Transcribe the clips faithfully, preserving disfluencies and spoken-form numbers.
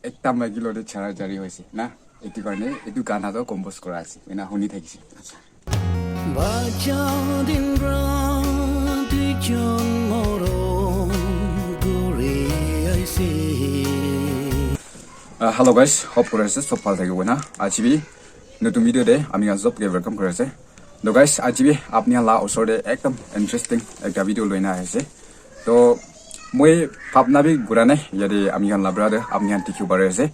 ekta maiki lode chara chari hoise na. Etu karne etu gana toh compose kura ase. Ena huni thakise. Bacha din ra duijon morom guri aise. Uh, hello guys, hope kuri ase sob bhal thakibo na. Aji bi notun video te ami khan sob ke welcome kuri ase. To guys, aji bi apni khan la osor te ekdam interesting ekta video loina ahi ase. To moi bhabna bi kura nai, yate ami khan la brother apni khan dikhibo pari ase.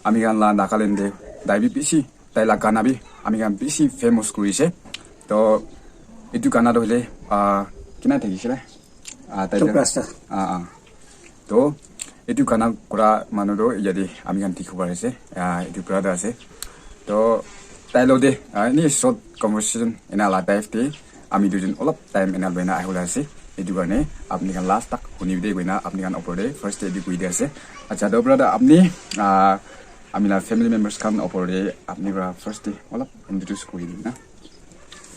Ami khan la Nagaland te tai bi bishi, tai la gana bi ami khan bishi famous kuri ase. To etu gana toh hoile, ah, kina thakisile? Ah, tai Tok Rasta. Ah, ah. To etu gana kura manu toh yate ami khan dikhibo pari ase. Ah, etu brother ase. To tai lo de, ah, ini short conversation ena la type te ami duijon olop time ena loina ahibole ase. Etu karne apni khan last tak hunibi de koina apni khan opor te first te etu koi di ase. Acha, to brother, apni, ah, ami la family members khan opor te apni para first te olop introduce kuri di na.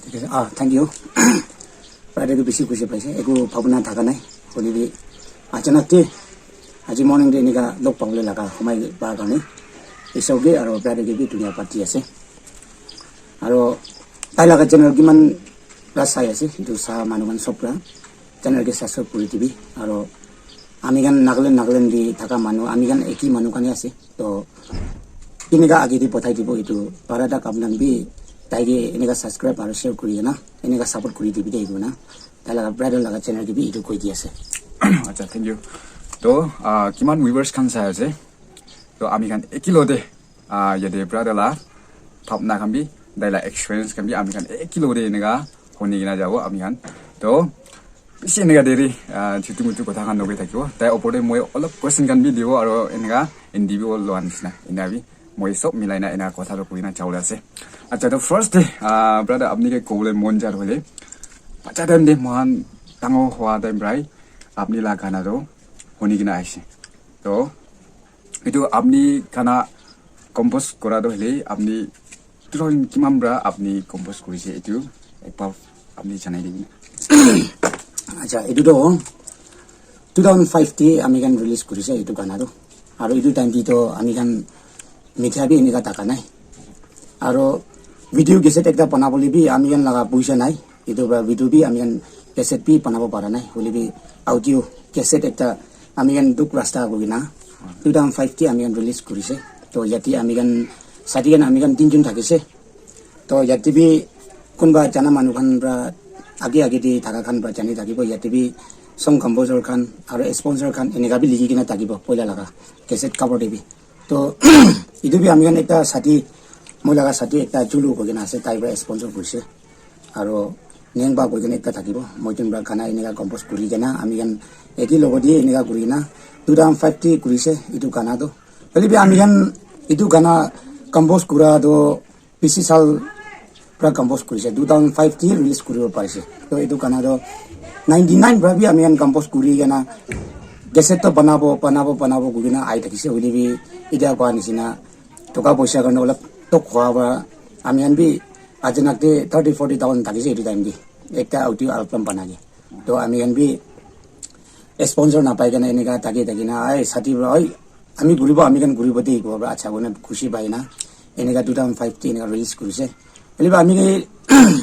Thik ase. Ah, thank you. Brother ke bishi khushi paise. Eku bhabna thaka nai. Hoile bi achanak te aji morning te enika log pabole laga homai pa karne Isor ke aro brother ke bi dunia pati ase. Aro tai laga channel kiman pra sai ase, etu sa manu khan sob pra channel ke subscribe kuri dibi. Aro ami khan Nagaland, Nagaland te thaka manu, ami khan eki manu khan ase. To enika age te pathai dibo etu para tak apni khan bi tai ke enika subscribe aro share kuri kena enika support kuri dibi de etu na. Tai laga brother laga channel ke bi etu koi di ase. Acha, thank you. To, ah, kiman viewers khan sai ase. To ami khan ekilode, ah, yate brother la bhabna khan bi, tai la experience khan bi ami khan ekilode enika huni kena jabo ami khan. To bishi enika deri, ah, chutu mutu kotha khan nohoi thakibo. Tai opor te moi olop question khan bi dibo aro enika interview loa nisina ena bi moi sob milai na ena kotha toh koi na jabole ase. Acha, to first te, ah, brother, apni ke kobole mon jar hoile, bacha time te mohan dangor hua time prai apni la gana toh huni kena aise. To etu apni gana compose kura toh hoile apni two thousand kiman pra apni compose kurise etu ekbar apni janai dibi na. Acha, etu to two thousand five te ami khan release kurise etu gana to. Aro etu time te to ami khan media bi enika thaka nai. Aro video cassette ekta banabole bi ami khan laga puisa nai. Etu pra video bi ami khan cassette bi banabo para nai. Hoile bi audio cassette ekta ami khan Dukh Rasta koi kena two thousand five te ami khan release kurise. To yate ami khan sati khan ami khan tinjon thakise. To yate bi kunba jana manu khan pra age age te thaka khan pra jani thakibo. Yate bi song composer khan aro sponsor khan enika bi likhi kena thakibo poila laga cassette cover te bi. To etu bi ami khan ekta sati, moi laga sati ekta Julu koi kena ase, tai pra sponsor kurise. Aro Nengba koi kena ekta thakibo, moi jun pra gana enika compose kuri kena ami khan eki logot te enika kuri kena two thousand five te kurise etu gana to. Hoile bi ami khan etu gana compose kura to bishi sal pra compose kurise, two thousand five te release kuribo parise. To etu gana to ninety nine pra bi ami khan compose kuri kena cassette to banabo, banabo, banabo koi kena ahi thakise. Hoile bi etia koa nisina toka poisa karne olop tok hoa pra ami khan bi achanak te thirty forty thousand thakise etu time te ekta audio album bana ke. To ami khan bi sponsor napai kena enika thaki thaki na, "Ai, sati pra, oi, ami kuribo, ami khan kuribo de," koa pra acha koi na khushi pai na enika two thousand five te enika release kurise. Hoile bi ami ke,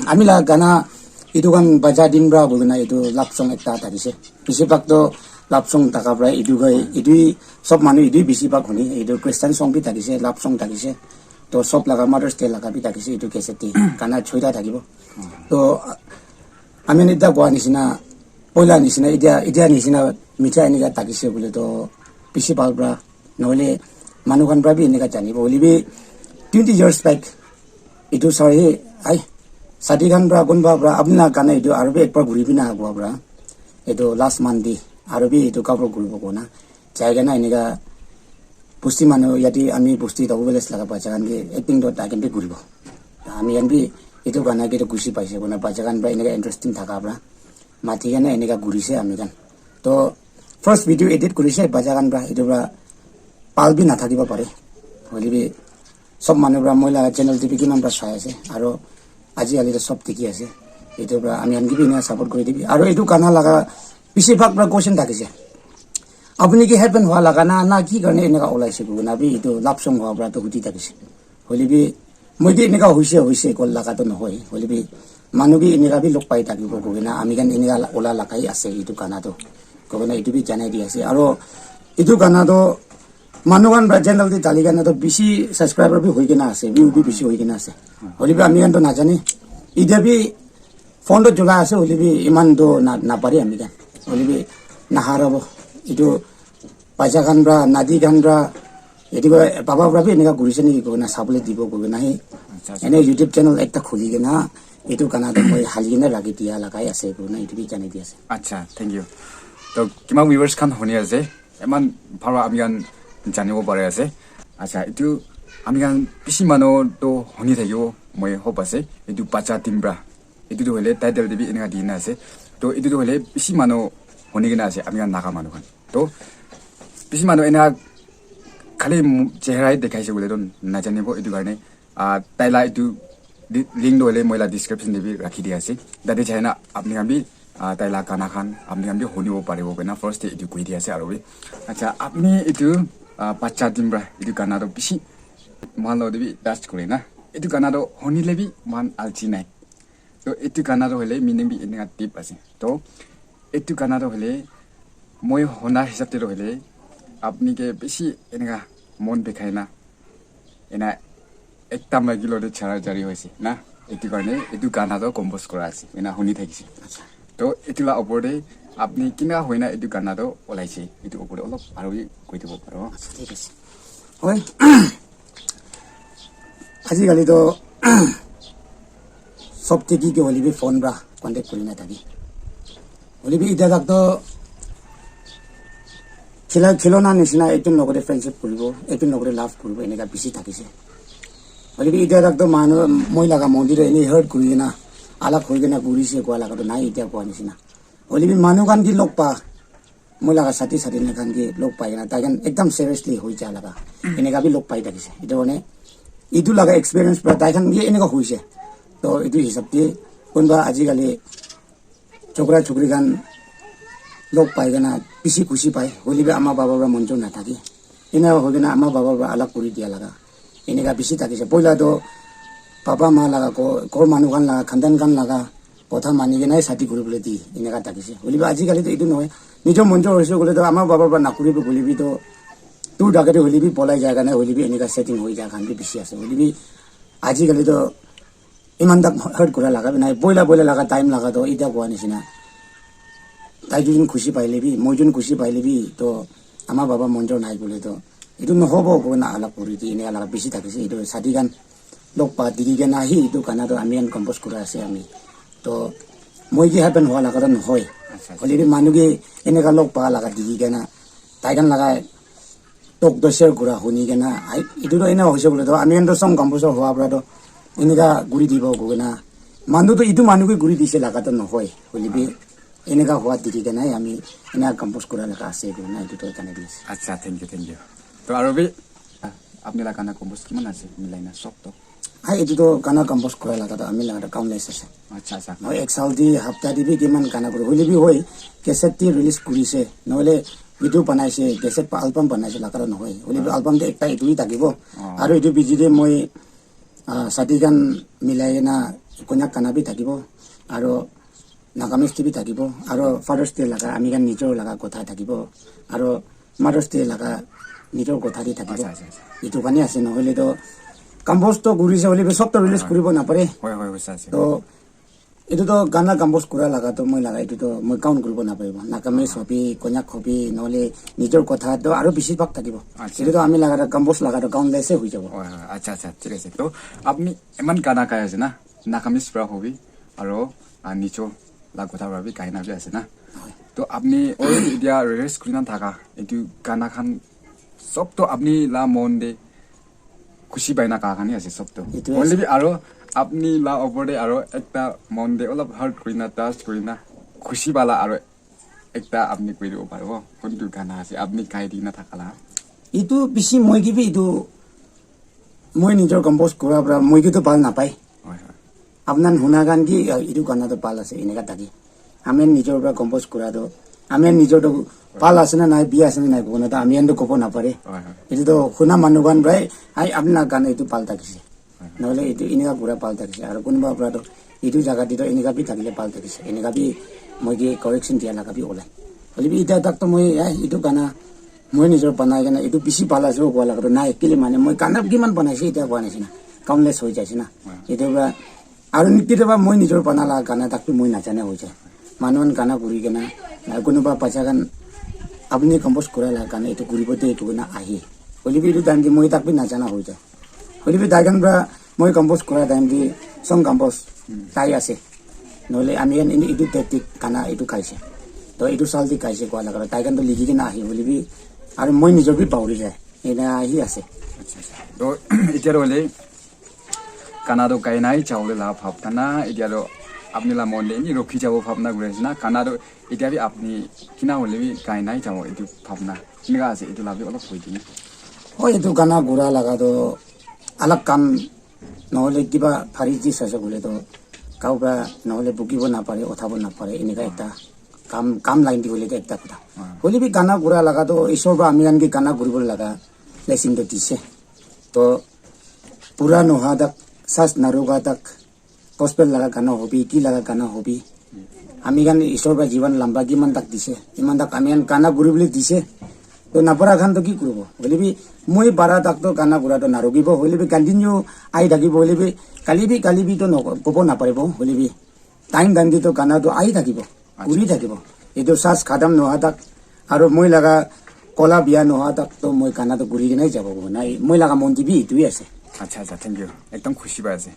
ami la gana etu khan baja din pra koi kena etu love song ekta thakise. Bishi bhag to love song thaka pra etu koi, etu sob manu etu bishi bhag huni, etu Christian song bi thakise, love song thakise. To sob laga Mother's Day laga bi thakise etu cassette te. Gana choita thakibo. To ami khan etia koa nisina, poila nisina, etia, etia nisina media enika thakise bole to bishi bhal pra. Nohole manu khan pra bi enika janibo. Hoile bi twenty years back etu sari, ai, sati khan pra kunba pra apni la gana etu aro bi ekbar ghuri bi na koa pra. Etu last month te aro bi etu cover kuribo koa na. Jai kena enika bosti manu yate ami bosti Tabu village laga bacha khan ke acting to tai khan bi kuribo. Ami khan bi etu gana ke to khushi paise koa na bacha khan pra enika interesting thaka pra. Mati kena enika kurise ami khan. To first video edit kurise bacha khan pra, etu pra bhal bi nathakibo pare. Hoile bi sob manu pra moi laga channel te bi kiman pra sai ase. Aro aji kali to sob dikhi ase. Etu pra ami khan ke bi enika support kuri dibi. Aro etu gana laga bishi bhag pra question thakise. Apuni ke happen hua laga na, na ki karne eneka olaise koina bi etu love song hua pra toh hudi thakise. Hoile bi moi bi eneka hoise, hoise kol laga toh nohoi. Hoile bi manu bi eneka bi log pai thakibo koina ami khan eneka ola lagai ase etu gana toh. Koina etu bi janai di ase. Aro etu gana toh manu khan pra channel te dali kena toh bishi subscriber bi hoi kena ase, view bi bishi hoi kena ase. Hoile bi ami khan toh najane. Etia bi phone toh cholai ase, hoile bi iman toh na, napare ami khan. Hoile bi naharabo. Etu bacha khan pra, nadi khan pra, etu pra, baba pra bi eneka kurise niki koina sabole dibo koina he. Acha, acha. Ene YouTube channel ekta khuli kena, etu gana toh moi hali kena rakhi dia lagai ase koina etu bi janai di ase. Acha, thank you. To kiman viewers khan huni ase, eman bhal ami khan janibo pare ase. Acha, etu ami khan bishi manu toh huni thakibo, moi hope ase. Etu bacha team pra. Etu toh hoile title te bi eneka di na ase. To etu toh hoile bishi manu huni kena ase, ami khan Naga manu khan. To bishi manu ena khali mu-, chehra he dekhai se koile toh najanibo, etu karne, ah, tai la etu di-, link toh hoile moi la description te bi rakhi dia ase. Tate jai na apni khan bi, ah, tai la gana khan apni khan bi hunibo paribo koina first te etu koi dia ase aro bi. Acha, apni etu, ah, bacha team pra etu gana toh bishi mohan logot te bi touch kore na. Etu gana toh hunile bi mohan alchi nai. To etu gana toh hoile meaning bi eneka deep ase. To etu gana toh hoile moi huna hisab te toh hoile apni ke bishi eneka mon bikhai na ena ekta maiki logote chara chari hoise na, etu karne etu gana toh compose kura ase, ena huni thakise. Acha. To etu la opor te apni kina hoina etu gana toh olaise, etu opor te olop aro bi koi dibo paro. Acha, thik ase. Hoi. Ajikali toh sob te ki ki hoile bi phone pra contact kuri na thaki. Hoile bi etia tak toh khila, khilona nishina ekjon logote friendship kuribo, ekjon logote love kuribo, eneka bishi thakise. Hoile bi etia tak toh manu moi laga mon te toh ene hurt kuri kena, alag hoi kena ghurise koa laga toh nai etia koa nishina. Hoile bi manu khan ki log pa, moi laga sathi sathi khan ki log pai kena, tai khan ekdam seriously hoi ja laga, eneka bi log pai thakise. Etu karne, etu laga experience pra tai khan ki eneka hoise. To etu hisab te, kunba ajikali chokra chokri khan log pai kena bishi khushi pai, hoile bi ama baba pra mon chun nathake. Ena hoi kena ama baba pra alag kuri dia laga. Eneka bishi thakise. Poila toh papa ma laga ko, ghor manu khan laga, khandan khan laga kotha mani kena he shadi kuri bole di. Eneka thakise. Hoile bi ajikali toh etu nohoi. Nijor mon chun hoise koile toh ama baba pra nakuribo koile bi toh dur thakate hoile bi polai jai kena hoile bi eneka setting hoi jai khan bi bishi ase. Hoile bi ajikali toh iman tak hurt kura laga bi nai. Poila, poila laga time laga toh, etia koa nishina. Tai jun khushi paile bi, moi jun khushi paile bi, toh ama baba mon chun nai koile toh, etu nohobo koina alag kuri di, eneka laga bishi thakise. Etu shadi khan log pa dikhi kena ahi, etu gana toh ami khan compose kura ase ami. Toh moi ki happen hua laga toh nohoi. Acha, acha. Hoile bi manu ki eneka log pa laga dikhi kena, tai khan laga talk toh share kura huni kena, ai, etu toh ena hoise koile toh, ami khan toh song composer hua pra toh, eneka kuri dibo koi kena, manu toh etu manu ke kuri dise laga toh nohoi, hoile bi, eneka hua dikhi kena, ami eneka compose kura laga ase koi kena, etu toh ekana di ase. Acha, thank you, thank you. To aro bi, ah, apni la gana compose kiman ase, milai na sob toh? Hai, etu toh gana compose kura laga toh ami laga toh countless ase. Acha, acha. Moi ek saal di hapta di bi kiman gana kuri. Hoile bi hoi, cassette di release kurise. Nohole video banaise, cassette pa album banaise laga toh nohoi. Hoile bi album te ekta etu hi thakibo. Oh. Aru etu bichi te moi, ah, shadi khan milai na Konyak gana bi thakibo. Aru Nagamese te bi thakibo, aro Father's Day laga ami khan nijor laga kotha thakibo, aro Mother's Day laga nijor kotha te thakibo. Acha, acha, acha. Etu karne ase, nohole toh compose toh kurise hoile bi sob toh release kuribo napare. Hoi, hoi, hoise, ase. Toh etu toh gana compose kura laga toh moi laga etu toh moi count kuribo naparibo. Nagamese hobi, Konyak hobi, nohole nijor kotha toh aro bishi bhag thakibo. Acha. Etu toh ami laga toh compose laga toh countless e hoi jabo. Hoi, hoi, acha, acha, thik ase. Toh apni eman gana gai ase na, Nagamese pra hobi, aro, ah, nijor la kotha para bi gaina bi ase na. Hoi. To apni already etia release kurina thaka etu gana khan sob to apni la mon te khushi paina ga khan hi ase sob to. Etu ase. Hoile bi aro apni la opor te aro ekta mon te olop hurt kurina, touch kurina, khushi pala aro ekta apni koi dibo paribo. Kuntu gana ase apni gai dina thaka la? Etu bishi moi ki bi etu moi nijor compose kura para moi ki to bhal napai. Hoi, hoi. Apni khan huna khan ki, "Ah, etu gana toh bhal ase," eneka thake. Ami nijor para compose kura toh Ami khan nijor toh bhal ase na nai, biya ase na nai, kobo na toh ami khan toh kobo napare. Etu toh huna manu khan para, "Ai, apni laga gana etu bhal thakise." Nohole etu enika kura bhal thakise. Aru kunuba para toh etu jaga te toh enika bi thakile bhal thakise. Enika bi moi ke correction dia laga bi olai. Hoile bi eta tak toh moi, "Ai, etu gana moi nijor banai kena etu bishi bhal ase koa laga toh nai, kile mane moi gana kiman banaise eta koa nishina. Countless hoi jaise na." Etu para aru ni ketia ba moi nijor bana laga gana tak bi moi najane hoi jai. Manu khan gana kuri kena, ah, kunuba bacha khan apni compose kura laga gana etu kuribo de etu kena ahi. Hoile bi etu time te moi tak bi najana hoi jai. Hoile bi tai khan para moi compose kura time te song compose tai ase. Nohole ami khan etu tactic gana etu khaise. To etu sal te khaise koa laga tai khan toh likhi kena ahi hoile bi aru moi nijor bi pauri jai. Ena ahi ase. Acha, acha. To etia toh hoile gana toh gai nai jabole la bhabna na, etia toh apni la mon te eni rukhi jabo bhabna kuri ase na, gana toh etia bi apni kina hoile bi gai nai jabo etu bhabna kineka ase, etu la bi olop koi dina. Oh, etu gana gura laga toh alag kam nohole kiba bhari chis ase koile toh kau para nohole bukibo napare, uthabo napare, eneka ekta kam, kam line di hoile toh ekta kotha. Hoile bi gana gura laga toh Ishwar para ami khan ke gana kuribo laga blessing toh dise. To pura noha tak, sas naruka tak, gospel laga gana hobi, ki laga gana hobi. Ami khan Ishwar para jiban lamba kiman tak dise, iman tak ami khan gana guribole dise. To napara khan toh ki kuribo? Hoile bi moi para tak toh gana gura toh narukibo. Hoile bi continue ahi thakibo. Hoile bi kali bi, kali bi toh no-, kobo naparibo. Hoile bi time time te toh gana toh ahi thakibo, kuri thakibo. Etu sas khatam noha tak, aru moi laga kola biya noha tak toh moi gana toh kuri kena jabo kobo nai. Moi laga mon te bi etu hi ase. Acha, acha, thank you. Ekdom khushi pai ase.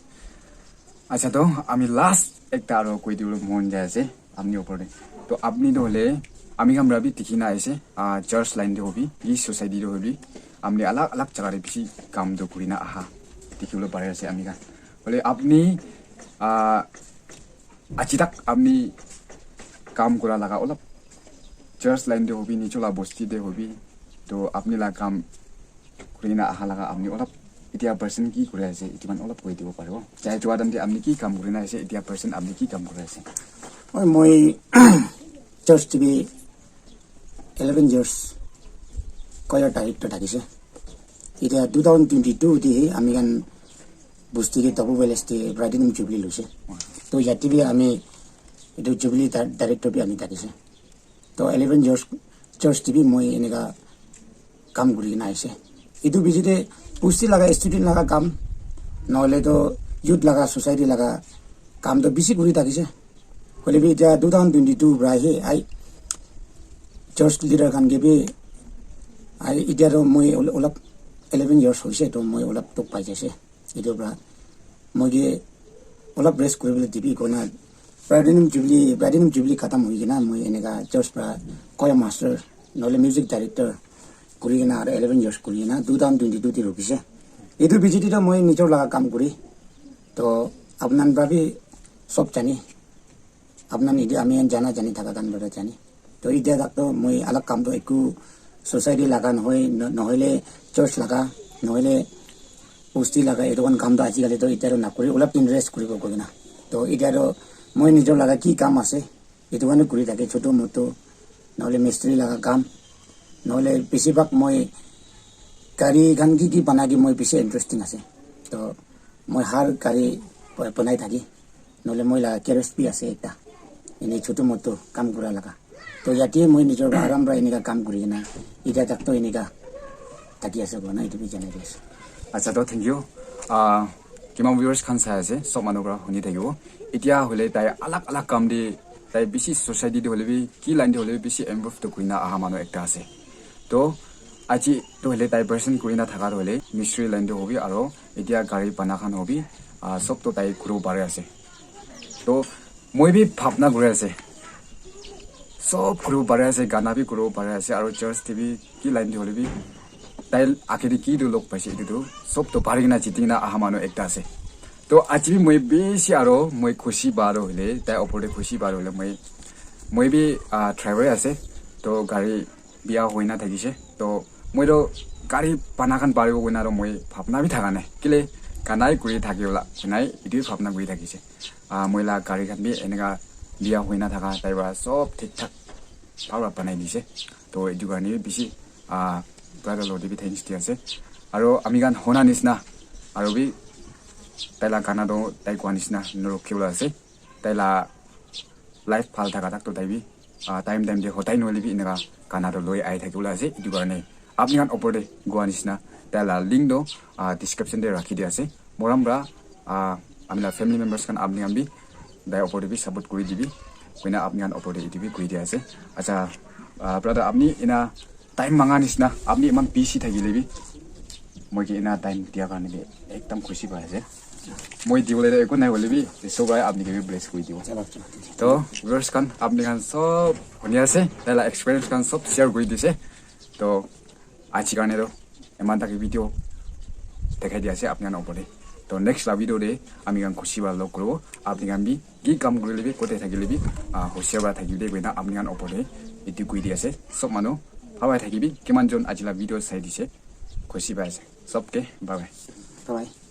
Acha, to ami last ekta aro koi dibole mon jai ase apni opor te. To apni to hole ami khan para bi dikhi na ase, ah, church line te hobi, ki society te hobi, apni alag alag jaga te bishi kam to kuri na aha dikhi bole pari ase ami khan. Hole apni, ah, aji tak apni kam kura laga olop church line te hobi, nicho la bosti te hobi, to apni la kam kuri na aha laga apni olop etia person ki kuri ase, etu man olop koi dibo paribo? Jai jua time te apni ki kam kuri na ase, etia person apni ki kam kuri ase? Oi, moi church te bi eleven years choir director thakise. Etia two thousand twenty-two te hi ami khan bosti te Tabu Village te Platinum Jubilee loise. To yate bi ami etu Jubilee di-, director bi ami thakise. To eleven years church te bi moi enika kam kuri kena aise. Etu bichi te bosti laga student laga kam, nohole to youth laga society laga kam to bishi kuri thakise. Hoile bi etia two thousand twenty-two para ahi, ai, church leader khan ke bi, ai, etia to moi ol-, olop eleven years hoise, to moi olop tok pai jaise. Etu para moi ke olop rest kuribole dibi koina, Platinum Jubilee, Platinum Jubilee khatam hoi kena moi enika church para choir master, nohole music director kuri kena aru eleven years kuri kena two thousand twenty-two te rukise. Etu bichi te to moi nijor laga kam kuri, to apnan para bi sob jani, apnan etu ami khan jana jani thaka khan para jani. To etia tak to moi alag kam to eku society laga nohoi, no-, nohoile church laga, nohoile bosti laga, etu khan kam to ajikali to etia to nakuri, olop din rest kuribo koi kena. To etia to moi nijor laga ki kam ase, etu khan kuri thake, chotu motu, nohole mistri laga kam, nohole besibhag moi gari khan ki ki banai ke moi bishi interesting ase. To moi har gari bo-, banai thaki, nohole moi laga garage bi ase ekta, ene chotu motu kam kura laga. To yate moi nijor aram para enika kam kuri kena, etia tak to enika thaki ase koina, etu bi janai di ase. Acha, to thank you. Ah, kiman viewers khan sai ase, sob manu para huni thakibo. Etia hole tai alag alag kam te, tai bishi society te hole bi, ki line te hole bi bishi involve to kurina aha manu ekta ase. To aji to hole tai person kurina thaka to hole mistri line te hobi, aro etia gari bana khan hobi, ah, sob to tai kuribo pari ase. To moi bi bhabna kuri ase, sob kuribo pari ase, gana bi kuribo pari ase, aro church te bi ki line te hole bi tai age te ki tu log paise, etu tu sob tu pari kena jiti kena aha manu ekta ase. To aji bi moi bishi aro moi khushi pa tu hoile, tai opor te khushi pa tu hoile, moi, moi bi, ah, driver ase. To gari biya hoina thakise. To moi tu gari bana khan paribo koina tu moi bhabna bi thaka nai. Kile ganai kuri thaki wala nai, etu bi bhabna kuri thakise. Ah, moi la gari khan bi enika biya hoina thaka tai para sob thik thak bhal para banai dise. To etu karne bi bishi ah brother lo te bi thanks di ase. Aro ami khan hona nisna aro bi tai la gana to tai koa nisna norok kibole ase. Tai la life bhal thaka tak to tai bi ah time time te hotai nohoile bi eneka gana to loi ahi thakibole ase. Etu karne apni khan opor te koa nisna tai la link to ah description te rakhi di ase. Morom para ah ami la family members khan apni khan bi tai opor te bi support kuri dibi koina apni khan opor te etu bi koi di ase. Acha ah brother apni ena time manga nisna apni iman busy thakile bi moi ke ena time dia karne bi ekdam khushi pai ase. Moi dibole to eku nai hoile bi Isor para apni ke bi bless kuri dibo. To viewers khan apni khan sob huni ase tai la experience khan sob share kuri dise. To aji karne to eman tak video dekhai di ase apni khan opor te. To next la video te ami khan khushi para log kuribo. Apni khan bi ki kam kurile bi kote thakile bi ah hoshiyar para thakibi de koina apni khan opor te etu koi di ase. Sob manu bhal para thakibi. Kiman jon aji la video sai dise khushi pai ase. Sob ke bye bye. Bye bye.